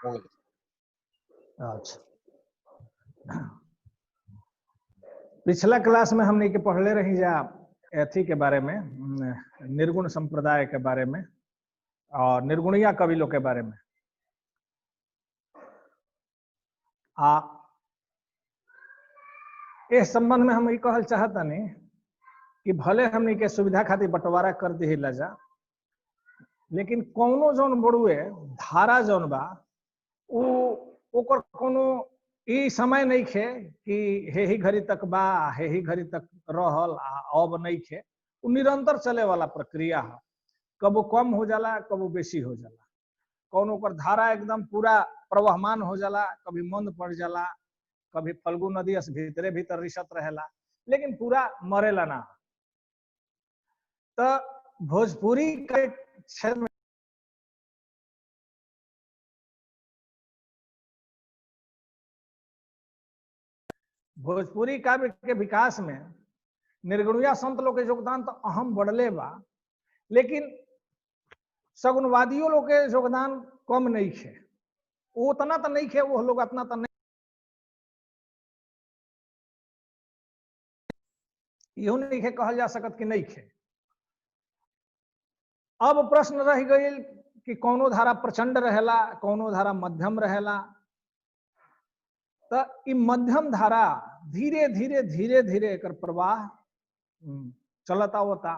हो गइल। अच्छा, पिछला क्लास में हमने के पढ़ले रही जा अथी के बारे में, निर्गुण संप्रदाय के बारे में और निर्गुणिया कवि लोग के बारे में। आ इस संबंध में हम ये कहल चाहतनी कि भले हमनी के सुविधा खातिर बंटवारा कर दिहिला जा, लेकिन कौनो जौन बड़ुए धारा जौन बा उ ओकर कोनो ई समय नहीं खे कि हे ही घड़ी तक बा, हे ही घड़ी तक रहल आ अब नहीं खे। उ निरंतर चले वाला प्रक्रिया है, कबो कम हो जाला कबो बेसी हो जाला। कौनो ओकर धारा एकदम पूरा प्रवहमान हो जाला, कभी मंद पड़ जाला, कभी फल्गु नदी अस भीतरे भीतर रिसत रहेला, लेकिन पूरा मरेला ना। तो भोजपुरी के क्षेत्र में भोजपुरी काव्य के विकास में निर्गुणिया संत लोग के योगदान तो अहम बढ़ले बा, लेकिन सगुणवादियों लोग के योगदान कम नहीं है। वो उतना तो नहीं है, वो लोग उतना तो नहीं, इहो नहीं है कहल जा सकत कि नहीं है। अब प्रश्न रह गई कि कौनो धारा प्रचंड रहेला, कौनो धारा मध्यम रहेला। तो ई मध्यम धारा धीरे धीरे धीरे धीरे एकर प्रवाह चलता होता।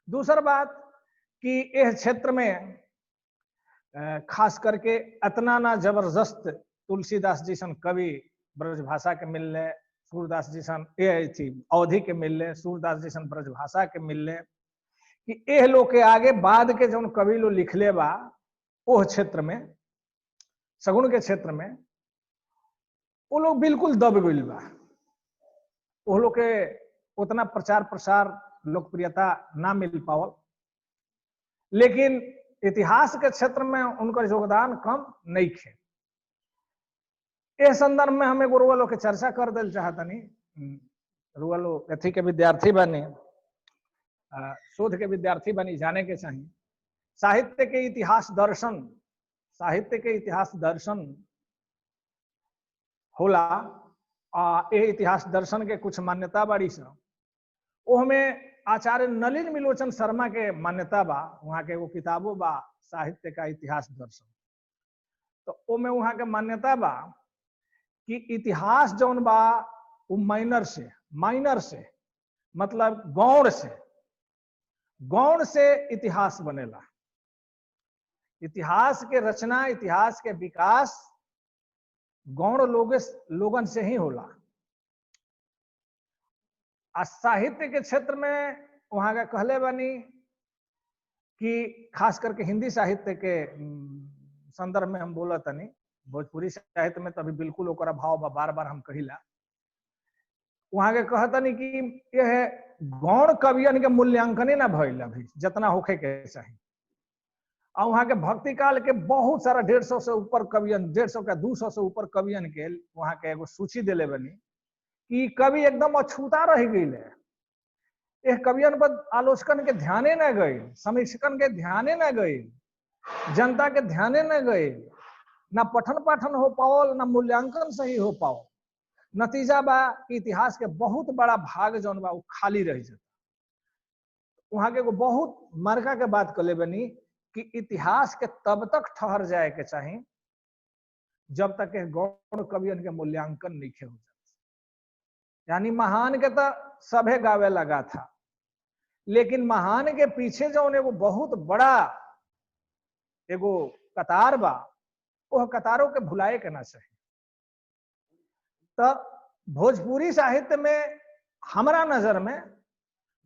दूसर बात कि इस क्षेत्र में खास करके इतना ना जबरदस्त तुलसीदास जैसन कवि ब्रजभाषा के मिलले, सूरदास जैसन ये थी अवधि के मिलले, सूरदास जैसन ब्रजभाषा के मिलले, कि एह लोग के आगे बाद के जौन कवि लोग लिखले बा ओह क्षेत्र में, सगुण के क्षेत्र में वो लोग बिल्कुल दब गइल बा। वो लोग के उतना प्रचार प्रसार लोकप्रियता ना मिल पावल, लेकिन इतिहास के क्षेत्र में उनका योगदान कम नहीं खे। इस संदर्भ में हम एगो रुआ लोग के चर्चा कर दिल चाहतनी। रुआ लोग अथी के विद्यार्थी बनी, शोध के विद्यार्थी बनी, जाने के चाहिए साहित्य के इतिहास दर्शन, साहित्य के इतिहास दर्शन होला। आ ए इतिहास दर्शन के कुछ मान्यता बाड़ी सा, ओहमे आचार्य नलिन विलोचन शर्मा के मान्यता बा, वहाँ के एगो किताबो बा साहित्य का इतिहास दर्शन। तो ओमे वहाँ के मान्यता बा कि इतिहास जौन बा वो माइनर से, माइनर से मतलब गौण से, गौण से इतिहास बनेला। इतिहास के रचना, इतिहास के विकास गौण लोगन से ही होला। आ साहित्य के क्षेत्र में वहां का कहले बनी कि खास करके हिंदी साहित्य के संदर्भ में हम बोला तनी, भोजपुरी साहित्य में तभी बिल्कुल ओकर अभाव बा, बार बार हम कहिला। वहां के कहतनी कि यह गौण कवियन के मूल्यांकन ना भइल अभी जितना होखे के चाही। और वहां के भक्ति काल के बहुत सारा 150 से ऊपर कवियन, 150 के 200 से ऊपर कवियन के वहां के एगो सूची दिले बनी कि कवि एकदम अछूता रह गई है। एक कवियन पर आलोचकन के ध्याने न गई, समीक्षकन के ध्याने न गई, जनता के ध्याने न गई, ना पठन पाठन हो पाओल, ना मूल्यांकन सही हो पाओ। नतीजा बा कि इतिहास के बहुत बड़ा भाग जौन बा वो खाली रह जाता। वहां के एगो बहुत मरका के बात कर ले बनी कि इतिहास के तब तक ठहर जाए के चाही जब तक गौण कवियन के मूल्यांकन नहीं हो जाता। यानी महान के तो सभे गावे लगा था, लेकिन महान के पीछे जौन एगो बहुत बड़ा एगो कतार बा, वह कतारों के भुलाए के ना चाही। तो भोजपुरी साहित्य में हमारा नजर में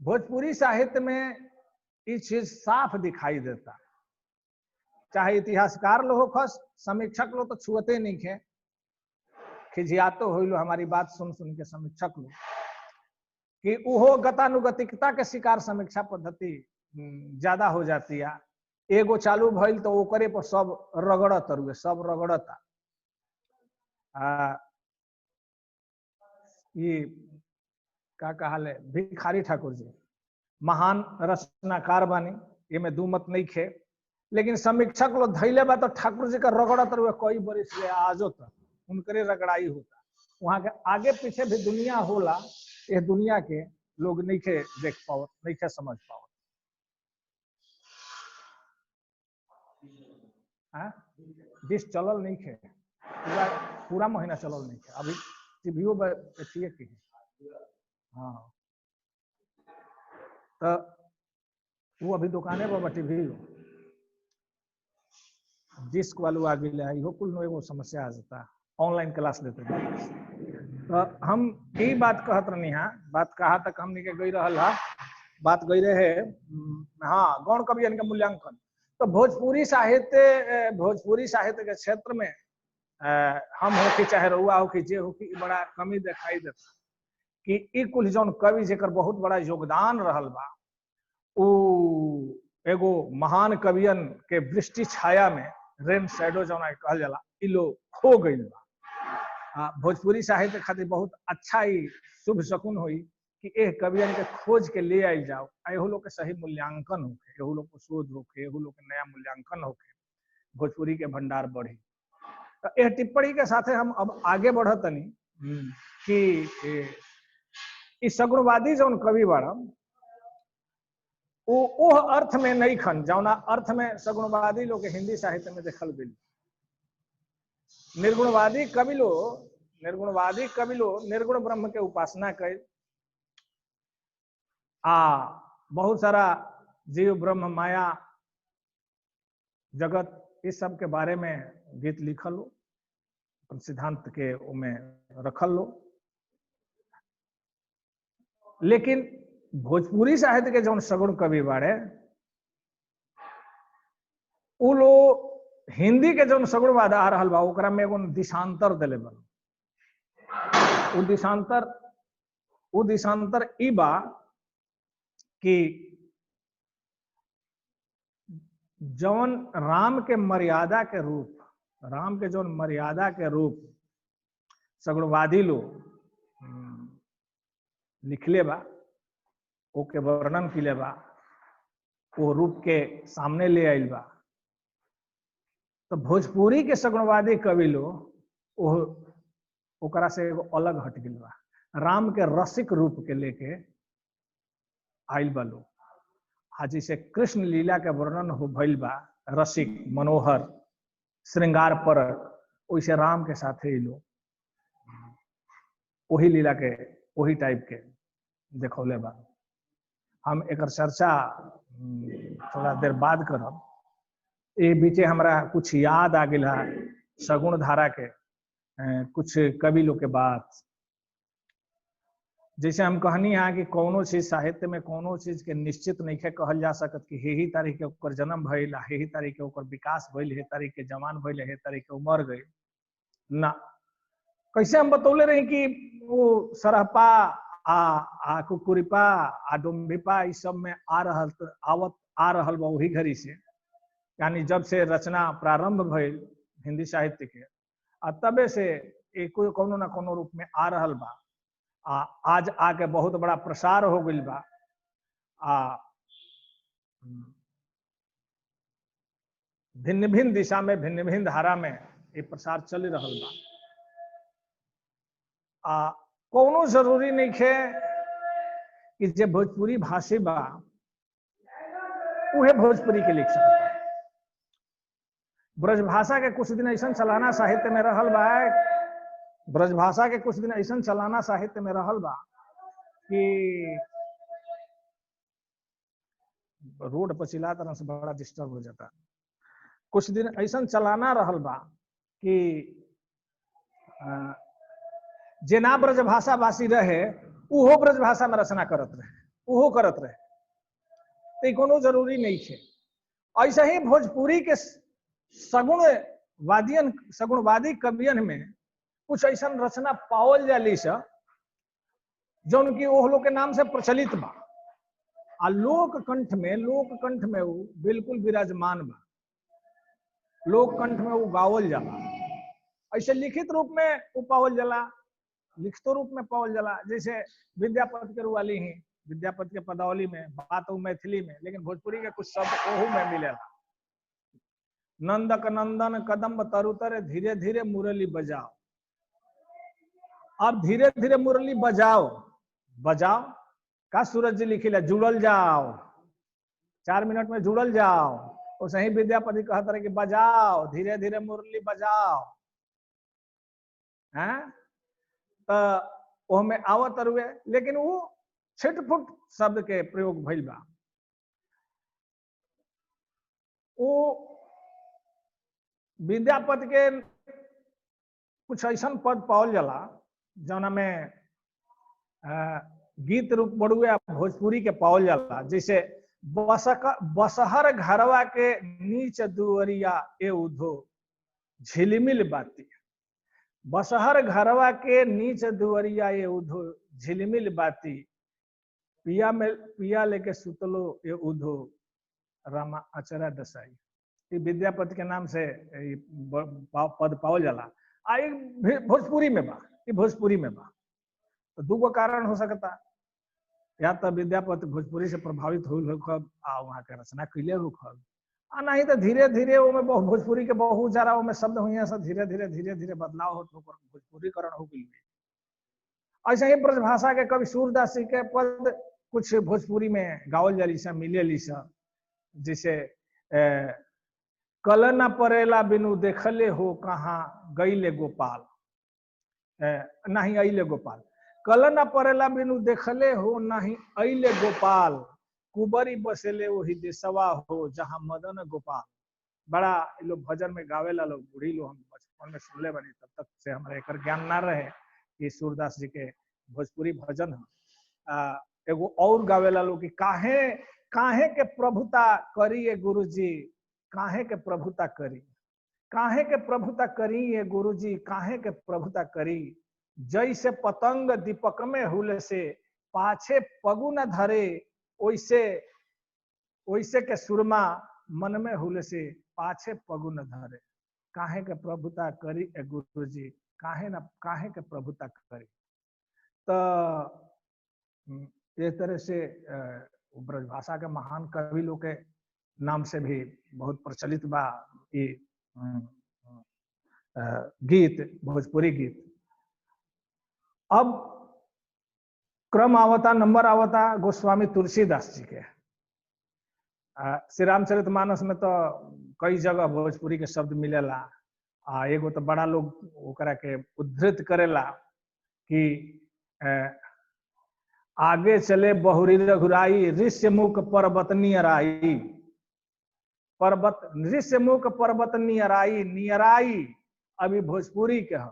भोजपुरी साहित्य में ये चीज साफ दिखाई देता। चाहे इतिहासकार लोग खस, समीक्षक लोग तो छुअते नहीं खे, खिझियातो हो लो हमारी बात सुन सुन के समीक्षक लोग कि उहो गतानुगतिकता के शिकार समीक्षा पद्धति ज्यादा हो जाती है। एगो चालू भइल तो ओकरे पर सब रगड़त रुए, सब रगड़ता। ये का कहल है भिखारी ठाकुर जी महान रचनाकार बानी, ये में दू मत नहीं खे, लेकिन समीक्षक लोग धैले बा तो ठाकुर जी का रगड़त रहुए कई बरिस ले, आजो तक उनकरे रगड़ाई होता। वहां के आगे पीछे भी दुनिया होला, ये दुनिया के लोग नहीं के देख पाओ, नहीं के समझ पाओ। हाँ, डिश चलल नहीं खे, पूरा पूरा महीना चलल नहीं खे, अभी टीवीओ अथिए के। हाँ, तो वो अभी दुकाने पर टीवी डिस्क वालू आ गया, इहो कुल एगो समस्या आ जाता, ऑनलाइन क्लास लेते। तो हम ये बात कहत रहनी, हाँ बात कहा तक हमनी के गई रहल हा, बात गई रहे, हाँ गौण कवियन के मूल्यांकन। तो भोजपुरी साहित्य के क्षेत्र में हम हो कि चाहे रउआ हो कि जे हो कि बड़ा कमी दिखाई देता कि ई कुल जौन कवि जेकर बहुत बड़ा योगदान रहल बा, उ एगो महान कवियन के वृष्टि छाया में, रेन शैडो जौन कहल जाला, ई लोग खो गइल बा। भोजपुरी साहित्य खातिर बहुत अच्छा ही शुभ शकुन होई कि एह कवियन के खोज के ले आयल जाओ, एहू लोग के सही मूल्यांकन होखे, एहू लोग के शोध होखे, एहू लोग के नया मूल्यांकन होखे, भोजपुरी के भंडार बढ़ी। तो एह टिप्पणी के साथे हम अब आगे बढ़तनी कि सगुणवादी जौन कवि बाड़न ओह अर्थ में नहीं खन जौना अर्थ में सगुणवादी लोग हिंदी साहित्य में देखल गई। निर्गुणवादी कवि लोग निर्गुण ब्रह्म के उपासना कर आ बहुत सारा जीव ब्रह्म माया जगत इस सब के बारे में गीत लिखल लो, अपन सिद्धांत के उमें रखल लो। लेकिन भोजपुरी साहित्य के जौन सगुण कवि बाड़े उ लोग हिंदी के जौन सगुणवाद आ रहा बा ओकरा में एगो दिशांतर दिले बा। उ दिशांतर ई बा कि जौन राम के मर्यादा के रूप, राम के जौन मर्यादा के रूप सगुणवादी लोग लिखले बा, ओके वर्णन किले बा, वो रूप के सामने ले आइल बा। तो भोजपुरी के सगुणवादी कवि लोग ओकरा से एगो अलग हट गइल बा, राम के रसिक रूप के लेके आइल बा लोग। आ जैसे कृष्ण लीला के वर्णन हो भइल बा रसिक मनोहर श्रृंगार परक, वैसे राम के साथे ही लोग वही लीला के वही टाइप के देखौले बा। हम एकर चर्चा थोड़ा देर बाद करब। ए बीचे हमरा कुछ याद आ गया सगुण धारा के कुछ कवि लोग के बात। जैसे हम कहनी है कि कोनो चीज साहित्य में कोनो चीज के निश्चित नहीं है कहल जा सकत कि हे ही तारीख के ओकर जन्म भइल, हे ही तारीख के ओकर विकास भइल, हे तारीख के जवान भइल, हे तारीख के उमर गई ना। कैसे हम बतौले रही कि वो सरहपा आ कुकुरिपा आ डोम्भिपा इस सब में आ रहल आवत आ रहल बा वही घड़ी से, यानी जब से रचना प्रारंभ भइल हिंदी साहित्य के आ तबे से एक कोनो ना कोनो रूप में आ रहल बा। आ आज आके बहुत बड़ा प्रसार हो गइल बा। आ भिन्न भिन्न दिशा में भिन्न भिन्न धारा में ये प्रसार चल रहल बा। आ कोनो जरूरी नहीं है कि जे भोजपुरी भाषी बा उहे भोजपुरी के लिख सकता। ब्रजभाषा के कुछ दिन ऐसा चलाना साहित्य में रहल बा, ब्रजभाषा के कुछ दिन ऐसा चलाना साहित्य में रहल बा कि रोड पर चिल्ला तरह से बड़ा डिस्टर्ब हो जाता। कुछ दिन ऐसा चलाना रहल बा कि जेना ब्रजभाषा भाषी रहे उहो ब्रजभाषा में रचना करत रहे, उहो करत रहे। तो कोनो जरूरी नहीं है। ऐसे ही भोजपुरी के सगुणवादियन सगुणवादी कवियन में कुछ ऐसा रचना पावल जाली सा जौन की ओह लोग के नाम से प्रचलित बा आ लोक कंठ में वो बिल्कुल विराजमान बा, लोक कंठ में वो गावल जाला। ऐसे लिखित रूप में वो पावल जाला, लिखित रूप में पावल जाला। जैसे विद्यापति के रुआली ही, विद्यापति के पदावली में बात वो मैथिली में, लेकिन भोजपुरी के कुछ शब्द ओहू में मिलेला। नंदक नंदन कदम्ब तरुतर धीरे धीरे मुरली बजाओ। अब धीरे धीरे मुरली बजाओ, बजाओ का सूरज जी लिखिला जुड़ल जाओ, 4 मिनट में जुड़ल जाओ। और सही विद्यापति कहत रहे कि बजाओ धीरे धीरे मुरली बजाओ। हैं तो ओहमे आवत रुए, लेकिन वो छिटफुट शब्द के प्रयोग भइल बा। वो विद्यापति के कुछ ऐसा पद पावल जाला जौना में गीत रूप बड़ुए भोजपुरी के पावल जाला, जैसे बसहर घरवा के नीच दुअरिया ए उधो झिलमिल बाती। बसहर घरवा के नीच दुअरिया ए उधो झिलमिल बाती, पिया में पिया लेके सुतलो ए उधो रामा अचरा दसाई। ये विद्यापति के नाम से पद पावल जाला। आ भोजपुरी में बा, ये भोजपुरी में बा। तो दूगो कारण हो सकता, या तो विद्यापति भोजपुरी से प्रभावित होल होखब आ वहाँ के रचना कैले होखब, आ नहीं तो धीरे धीरे ओमे भोजपुरी के बहुत सारा ओमे शब्द हुई सब धीरे धीरे धीरे धीरे बदलाव होत होकर भोजपुरीकरण हो गई। ऐसे ही ब्रजभाषा के कवि सूरदास जी के पद कुछ भोजपुरी में गावल जाली सा मिले सा, जैसे कल न परेला बिनु देखले हो कहाँ गईले गोपाल, नहीं अइले गोपाल। कल न परेला बिनु देखले हो नहीं अइले गोपाल, कुबरी बसेले वही देसवा हो जहाँ मदन गोपाल। बड़ा लोग भजन में गावेला लोग, बूढ़ी लोग, हम बचपन में सुनले बनी, तब तक से हमारे एक ज्ञान ना रहे कि सूरदास जी के भोजपुरी भजन है। एगो और गावेला लोग कि काहे काहे के प्रभुता करी ये गुरु जी, काहे के प्रभुता करी, काहे के प्रभुता करी ये गुरु जी, काहे के प्रभुता करी, जैसे पतंग दीपक में हुले से पाछे पगु न धरे, ओइसे ओइसे के सुरमा मन में हुले से पाछे पगु न धरे। काहे के प्रभुता करी ए गुरु जी, काहे न काहे के प्रभुता करी। तो इस तरह से ब्रजभाषा के महान कवि लोग के नाम से भी बहुत प्रचलित बा ये गीत, भोजपुरी गीत। अब क्रम आवता, नंबर आवता गोस्वामी तुलसीदास जी के। श्री रामचरित मानस में तो कई जगह भोजपुरी के शब्द मिलेला, आ एगो तो बड़ा लोग ओकरा के उद्धृत करेला कि आगे चले बहुरी रघुराई, ऋष्यमुख पर्वत नियराई, पर्वत ऋष्यमुख पर्वत नियराई, नियराई अभी भोजपुरी के ह,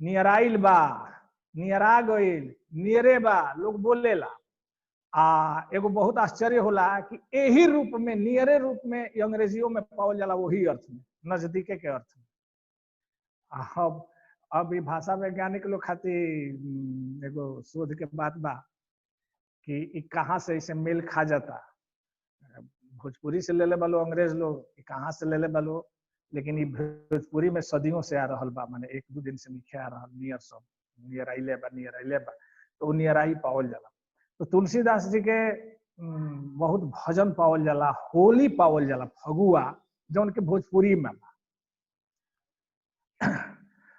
नियराइल बा, नियरा गइल, नियरे बा लोग बोलेला। आ एगो बहुत आश्चर्य होला कि यही रूप में, नियरे रूप में अंग्रेजियों में पावल जाला, वही अर्थ में, नजदीके के अर्थ में। अब ई भाषा वैज्ञानिक लोग खातिर एगो शोध के बात बा कि ई कहाँ से इसे मेल खा जाता। भोजपुरी से ले ले बालो अंग्रेज लोग, कहाँ से ले ले बालो, लेकिन ई भोजपुरी में सदियों से आ रहा बा, माने एक दो दिन से नहीं आ रहा, नियर सब नियर आइले बा, नियर आइले बा, तो नियराई पावल जाला। तो तुलसीदास जी के बहुत भजन पावल जाला, होली पावल जाला, फगुआ जौन के भोजपुरी में बा।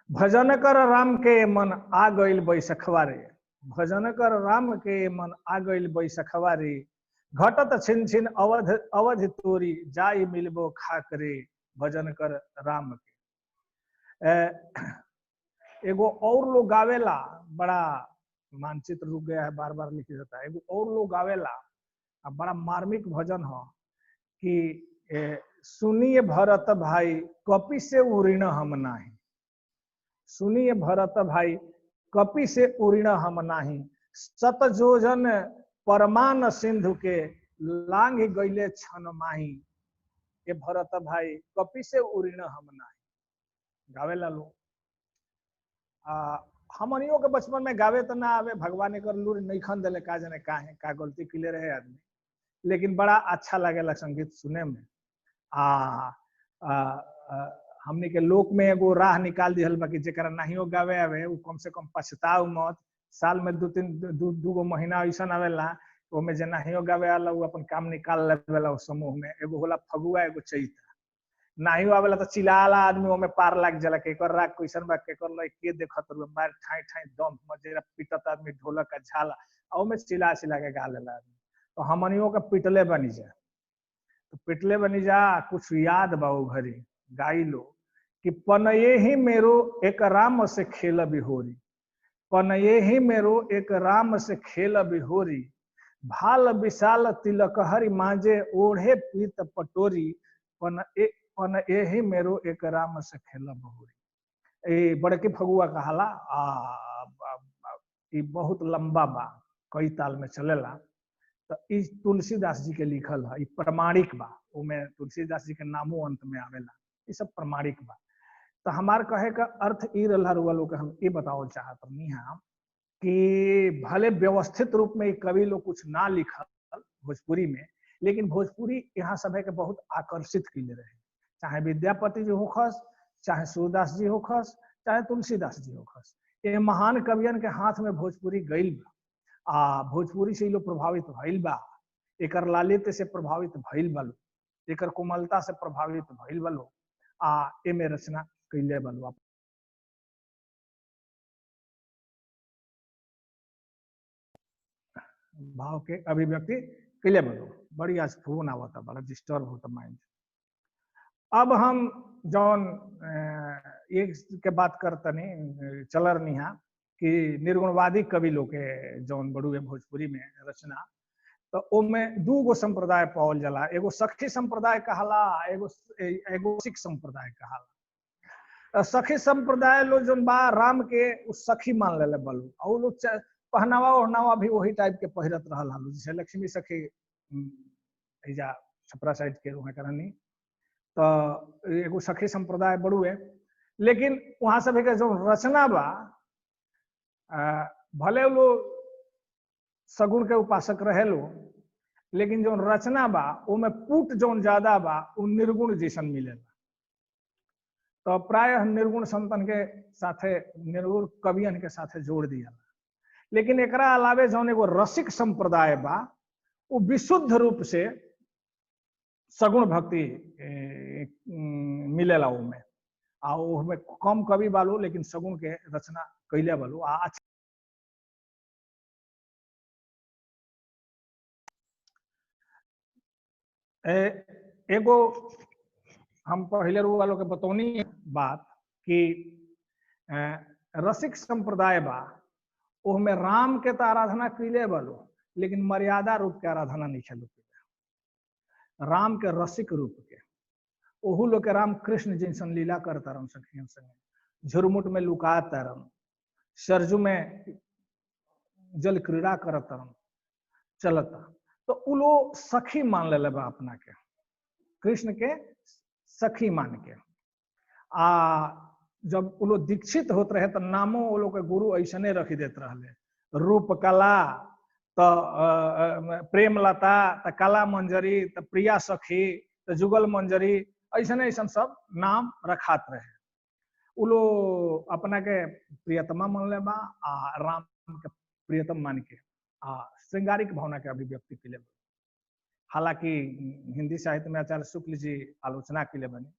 भजन कर राम के मन आ गइल बैसखवा रे, भजन कर राम के मन आ गइल बैसखवा रे, घटत छिन छिन अवध अवध तोरी जाई मिलबो खाकरे, भजन कर राम के। एगो और लोग गावेला, बड़ा मानचित्र रुक गया है, बार बार लिख जाता है। एगो और लोग गावेला, बड़ा मार्मिक भजन हो कि सुनिए भरत भाई कपि से उऋण हम नाही, सुनिए भरत भाई कपि से उऋण हम नाही, सतजोजन परमान सिंधु के लांघ गईले छन माही, ये भरत भाई कपि से उऋण हम नाही। गावेला लोग। हमनियों के बचपन में गावे तो ना आवे, भगवान एकर लूर नहीं खन दिले, का जाने काहे का गलती किले रहे आदमी, लेकिन बड़ा अच्छा लगेला संगीत सुने में। आ, आ, आ हमनी के लोक में एगो राह निकाल दिहल बा कि जेकरा नाहियो गावे आवे उ कम से कम पछताओ मत। साल में दू तीन दू गो महीना ऐसा आवेला ओमे जे नाहियो गावे आला उ अपन काम निकाल लेवेला। उ समूह में एगो होला फगुआ, एगो चैता। नाही आवेला तो चिल्लाला आदमी ओमे पार लाग जाला, केकर राग कैसन बा केकर लय के देखत रहे, मार ठाई ठाई दम मजेरा पिटत आदमी ढोलक का झाला आ ओमे चिल्ला चिल्ला के गा लेला आदमी। तो हमनियों के पिटले बनी जा, तो पिटले बनी जा। कुछ याद बा ओ घरी गाई लो कि पनये ही मेरो एक राम से खेल बिहोरी, पनये ही मेरो एक राम से खेल बिहोरी, भाल विशाल तिलक हरि मांझे ओढ़े पीत पटोरी, पन एही मेरो एक राम से खेल बहोरी। ए बड़की फगुआ कहाला। आ बहुत लंबा बा, कई ताल में चलेला। तो ई तुलसीदास जी के लिखल है, ई प्रमाणिक बा, उमे तुलसीदास जी के नामो अंत में आवेला, ई सब प्रमाणिक बा। तो हमार कहे का अर्थ ई रहला रुआ लोग के हम ई बतावल चाहत रही हम कि भले व्यवस्थित रूप में कवि लोग कुछ ना लिखल भोजपुरी में, लेकिन भोजपुरी यहाँ सभे के बहुत आकर्षित कैले रहे, चाहे विद्यापति जी होखस, चाहे सूरदास जी होखस, चाहे तुलसीदास जी होखस। ये महान कवियन के हाथ में भोजपुरी गइल बा आ भोजपुरी से लोग प्रभावित भइल बा, एकर लालित्य से प्रभावित भइल बा, एकर कोमलता से प्रभावित भइल बा लोग आ एमे रचना कैले बा लोग। भाव के अभिव्यक्ति कैले बा लोग। बड़ी आज फोन आवता, बड़ा डिस्टर्ब होता माइंड। अब हम जौन एक के बात करतनी चलर निहा कि निर्गुणवादी कवि लोग के जौन बड़ुए भोजपुरी में रचना, तो ओमे दू गो संप्रदाय पावल जाला, एगो सखी संप्रदाय कहाला, एगो एगो सिख संप्रदाय कहाला। सखी संप्रदाय लोग जौन बा राम के उ सखी मान लेले बलू, और लोग पहनावा ओढ़नावा भी वही टाइप के पहिरत रहल हलू, जैसे लक्ष्मी सखी एजा छपरा साइड के वहाँ करनी। तो एगो सखी संप्रदाय बड़ुए, लेकिन वहाँ सब के जो रचना बा भले लोग सगुण के उपासक रहे लो, लेकिन जो रचना बा ओमे पुट जौन ज्यादा बा उ निर्गुण जैसन मिलेला। तो प्रायः निर्गुण संतन के साथे निर्गुण कवियन के साथे जोड़ दिया। लेकिन एकरा अलावे जौन एगो रसिक संप्रदाय बा उ विशुद्ध रूप से सगुण भक्ति मिलेला ओमे, आ ओमे कम कवि बालो लेकिन सगुण के रचना कैले बालो। आ एगो हम पहले वालों के बतौनी बात कि रसिक संप्रदाय बा ओमे राम के तो आराधना कैले बालो, लेकिन मर्यादा रूप के आराधना नहीं खेलो, राम के रसिक रूप के। ओहू लोग के राम कृष्ण जैसन लीला करता रन सखियन संगे, झुरमुट में लुकाता रन, सरजू में जल क्रीड़ा करता रन चलता। तो उ लोग सखी मान ले बा अपना के, कृष्ण के सखी मान के। आ जब उ लोग दीक्षित होत रहे तो नामो उ लोग के गुरु ऐसने रखी देत रहले, रूप कला तो प्रेमलता, तो कला मंजरी, तो प्रिया सखी, तो जुगल मंजरी, ऐसने ऐसन सब नाम रखात रहे। उ लोग अपना के प्रियतमा मान ले बा आ राम के प्रियतम मान के आ श्रृंगारिक भावना के अभिव्यक्ति के लिए। हालांकि हिंदी साहित्य में आचार्य शुक्ल जी आलोचना के लिए बनी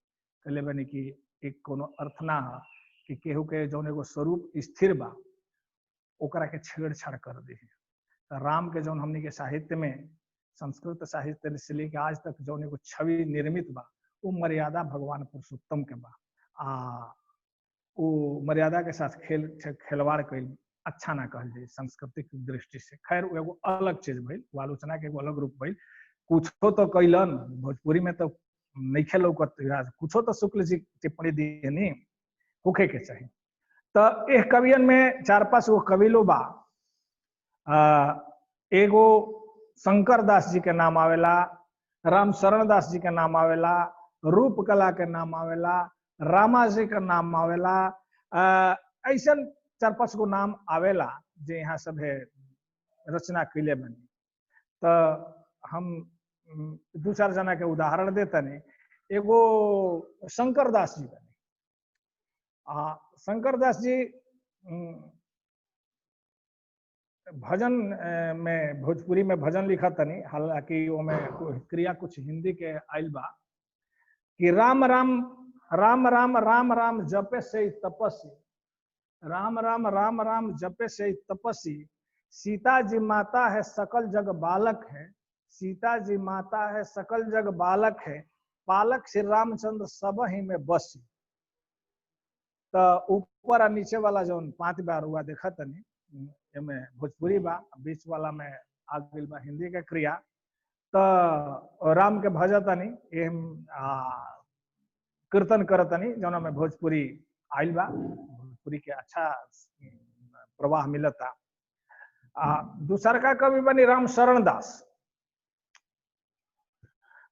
कहले बनी कि एक कोनो अर्थ ना है कि केहू के जौन एगो स्वरूप स्थिर बा ओकरा के छेड़छाड़ कर दे। तो राम के जौन हमनी के साहित्य में संस्कृत साहित्य से लेके आज तक जौन एगो छवि निर्मित बा वो मर्यादा भगवान पुरुषोत्तम के बा, आ वो मर्यादा के साथ खेल खिलवाड़ कैल अच्छा ना कहल जाए सांस्कृतिक दृष्टि से। खैर वो एगो अलग चीज भइल, वो आलोचना के एगो अलग रूप भइल। कुछो तो कैलन भोजपुरी में तो नहीं खेलो, कुछो तो शुक्ल जी टिप्पणी दिए होखे के चाहिए। तो एक कवियन में चार पांच गो कवि लो बा, एगो शंकर दास जी के नाम आवेला, राम शरण दास जी के नाम आवेला, रूपकला के नाम आवेला, रामा जी के नाम आवेला, ऐसा चार पांच गो नाम आवेला जे यहाँ सब है रचना कैले बनी। तो हम दू चार जना के उदाहरण देता नहीं। एगो शंकर दास जी बने, आ शंकर दास जी भजन में भोजपुरी में भजन लिखा तनी, हालांकि वो में क्रिया कुछ हिंदी के आयल बा। कि राम राम राम राम राम राम जपे से तपस्वी, राम राम राम राम जपे से तपस्वी, सीता जी माता है सकल जग बालक है, सीता जी माता है सकल जग बालक है, पालक श्री रामचंद्र सब ही में बसी। तो ऊपर और नीचे वाला जो 5 बार हुआ देखा तनी, एमे भोजपुरी बा, बीच वाला में आ गइल बा हिंदी के क्रिया। तो राम के भजतनी एम कीर्तन करतनी जौना में भोजपुरी आइल बा, भोजपुरी के अच्छा प्रवाह मिलता। दूसर का कवि बनी रामशरण दास।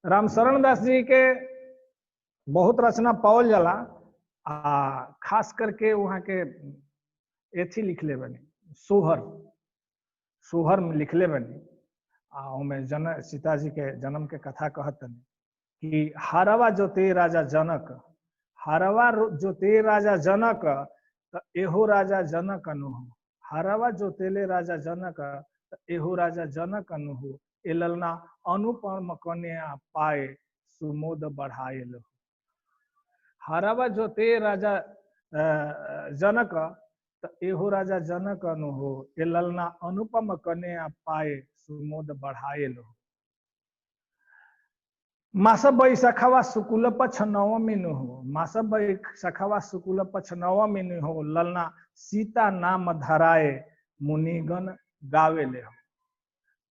रामशरण दास जी के बहुत रचना पावल जाला, आ खास करके वहाँ के एथी लिखले बनी सोहर, सोहर में लिखले बनी। आ उनमें जन सीता जी के जन्म के कथा कहतनी कि हरवा जोते राजा जनक, हरवा जोते राजा जनक त एहो राजा जनक अनुहो, हरवा जोतेले राजा जनक त एहो राजा जनक अनुहो, ए ललना अनुपम कन्या पाए सुमोद बढ़ाए लो। हरवा जोते राजा जनक त एहो राजा जनक अनुहो, ए ललना अनुपम कन्या पाए सुमोद बढ़ाए लो। मास बैसखवा शुक्ल पक्ष नवमी नु हो, मास बैसखवा शुक्ल पक्ष नवमी नु हो, ललना सीता नाम धराए मुनिगण गावे ले हो।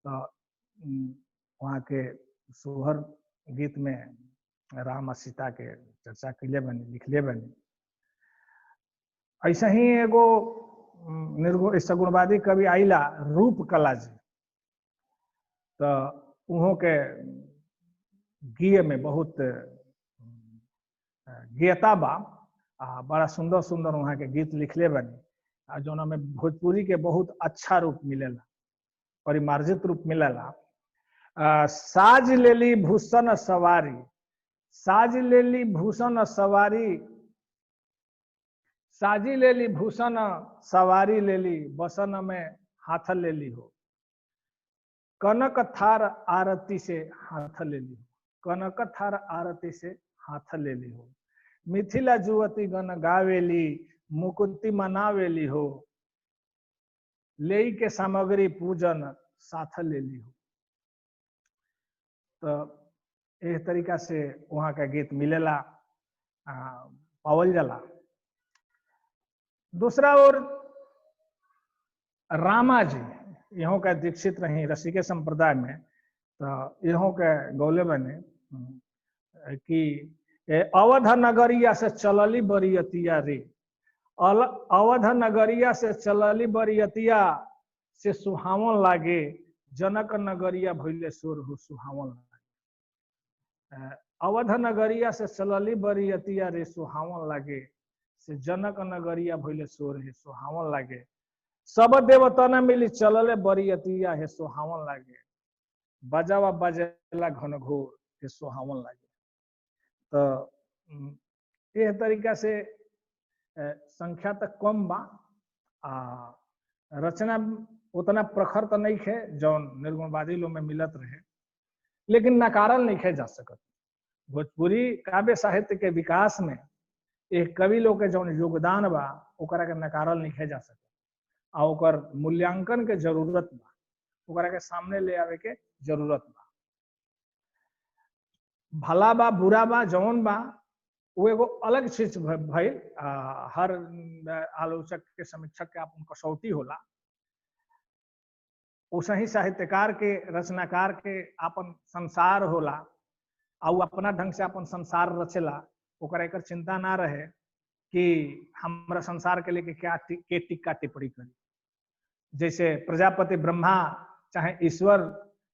तो वहाँ के सोहर गीत में राम और सीता के चर्चा कैले बनी, लिखले बनी। ऐसा ही एगो निर्गुण सगुणवादी कवि आइला रूप कला जी, तो उहों के गीय में बहुत गेयता बा, आ बड़ा सुंदर सुंदर वहाँ के गीत लिखले बनी, आ जौना में भोजपुरी के बहुत अच्छा रूप मिलेला, परिमार्जित रूप मिलेला। साज लेली भूषण सवारी, साज लेली भूषण सवारी, साजी लेली भूषण सवारी लेली, बसन में हाथ लेली हो, कनक थार आरती से हाथ लेली हो, कनक थार आरती से हाथ लेली हो, मिथिला जुवती गण गावेली मुकुति मनावेली हो, लेई के सामग्री पूजन साथ लेली हो। तो एह तरीका से वहाँ का गीत मिलेला, पावल जाला। दूसरा ओर रामा जी यहाँ का दीक्षित रही रसिके संप्रदाय में, तो यहाँ के गौले बने कि अवध नगरिया से चलली बरियतिया रे, अवध नगरिया से चलली बरियतिया से सुहावन लागे, जनक नगरिया भइले सोर हो सुहावन लागे। अवध नगरिया से चलली बरियतिया रे सुहावन लागे, से जनक नगरिया भइले सोर हे सुहावन लागे, सब देवता मिली चलले बरियतिया हे सुहावन लागे, बजावा बजेला घनघोर हे सुहावन लागे। तो यह तरीका से संख्या तक कम बा, आ रचना उतना प्रखर तो नहीं है जौन निर्गुणवादी लोग में मिलत रहे, लेकिन नकारल नहीं है जा सकत। भोजपुरी काव्य साहित्य के विकास में एक कवि लोग के जौन योगदान बा ओकरा के नकारल नहीं है जा सकत, आ ओकर मूल्यांकन के जरूरत बा, ओकरा के सामने ले आवे के जरूरत बा। भला बा बुरा बा जौन बा वो एगो अलग चीज भइल, हर आलोचक के समीक्षक के अपन कसौटी होला, वैसे ही साहित्यकार के रचनाकार के अपन संसार होला, आ उ अपना ढंग से अपन संसार रचेला, ओकरा एकर चिंता ना रहे कि हमरा संसार के लेके क्या के टिक्का टिप्पणी करी। जैसे प्रजापति ब्रह्मा चाहे ईश्वर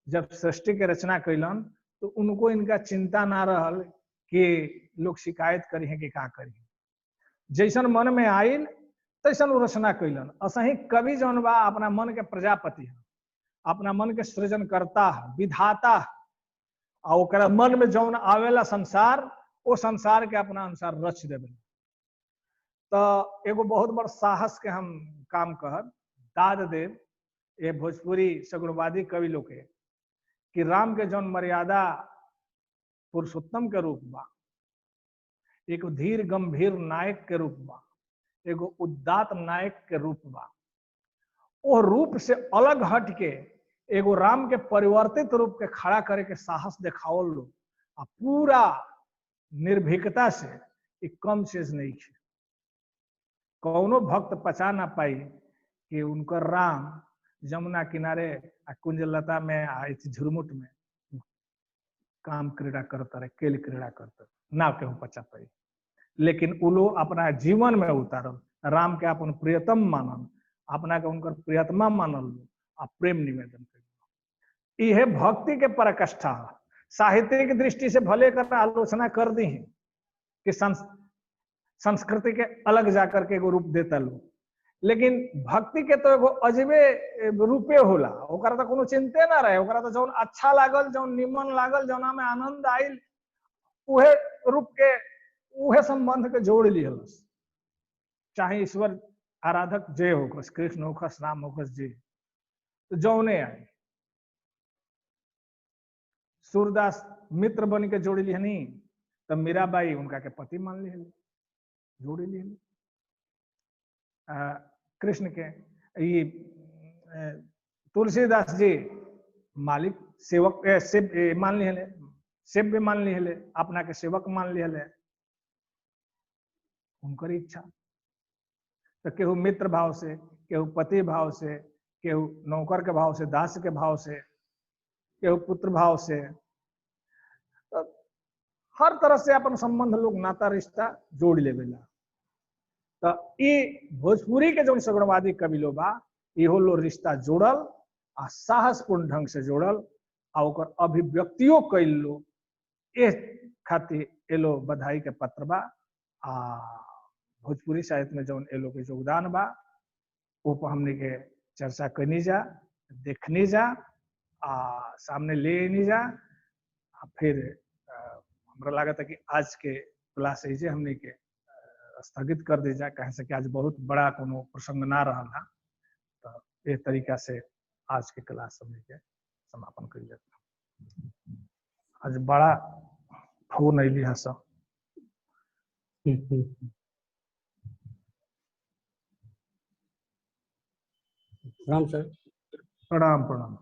जब सृष्टि के रचना कैलन तो उनको इनका चिंता ना रहल कि लोग शिकायत करी है कि का करी है, जैसन मन में आयल तैसन वो रचना कैलन। असही कवि जौन बा अपना मन के प्रजापति है, अपना मन के सृजन करता है, विधाता है, आ ओकरा मन में जौन आवेला संसार वो संसार के अपना अनुसार रच देवे। तो एगो बहुत बड़ साहस के हम काम कहब दाद देव ये भोजपुरी सगुणवादी कवि लोग के कि राम के जौन मर्यादा पुरुषोत्तम के रूप बा, एक धीर गंभीर नायक के रूप बा, एगो उदात्त नायक के रूप बा, ओ रूप से अलग हट के एगो राम के परिवर्तित रूप के खड़ा करे के साहस देखावल लोग आ पूरा निर्भीकता से, एक कम चीज नहीं है। कौनो भक्त पचा ना पाई कि उनकर राम जमुना किनारे आ कुंजलता में आ झुरमुट में काम क्रीड़ा करता रहे, केल क्रीड़ा करता रहे, ना केहू पचा पाई। लेकिन उ लोग अपना जीवन में उतारल, राम के अपन प्रियतम मानल, अपना के उनकर प्रियतमा मानल आ प्रेम निवेदन कर। यह भक्ति के पराकाष्ठा। साहित्य की दृष्टि से भले कर आलोचना कर दी है कि संस्कृति के अलग जाकर के एगो रूप देता लोग, लेकिन भक्ति के तो एगो अजबे रूपे होला, ओकरा तो कोनो चिंते ना रहे, ओकरा तो जौन अच्छा लागल, जौन निमन लागल, जौना में आनंद आयल, उहे रूप के उहे संबंध के जोड़ लिहलस, चाहे ईश्वर आराधक जे होखस, कृष्ण होखस, राम होखस, जे तो जौने आए। सूरदास मित्र बन के जोड़ लिहनी तो मीराबाई उनका के पति मान लिहली, जोड़ लिहली कृष्ण के। ये तुलसीदास जी मालिक सेवक मान लिहले, सेव्य मान लिहले, अपना के सेवक मान लिहले, उनकर इच्छा। तो केहू मित्र भाव से, केहू पति भाव से, केहू नौकर के भाव से, दास के भाव से, केहू पुत्र भाव से, तो हर तरह से अपन संबंध लोग नाता रिश्ता जोड़ लेवेला। तो ये भोजपुरी के जो सगुणवादी कवि लोग बा, इहो लो रिश्ता जोड़ल आ साहसपूर्ण ढंग से जोड़ल आ ओकर अभिव्यक्तियों कैल लो। ए खातिर एलो बधाई के पत्र बा। आ भोजपुरी साहित्य में जौन एलो के योगदान बा वो पर हमने के चर्चा करनी जा, देखनी जा आ सामने ले नहीं जा। आ फिर हमरा लागत है कि आज के क्लास ऐसे हमने के स्थगित कर दी जाए, कहे से कि आज बहुत बड़ा कोनो प्रसंग ना रहा था। तो ये तरीका से आज के क्लास हमने के समापन कर जाता। आज बड़ा फोन अली है सब। प्रणाम सर। प्रणाम प्रणाम।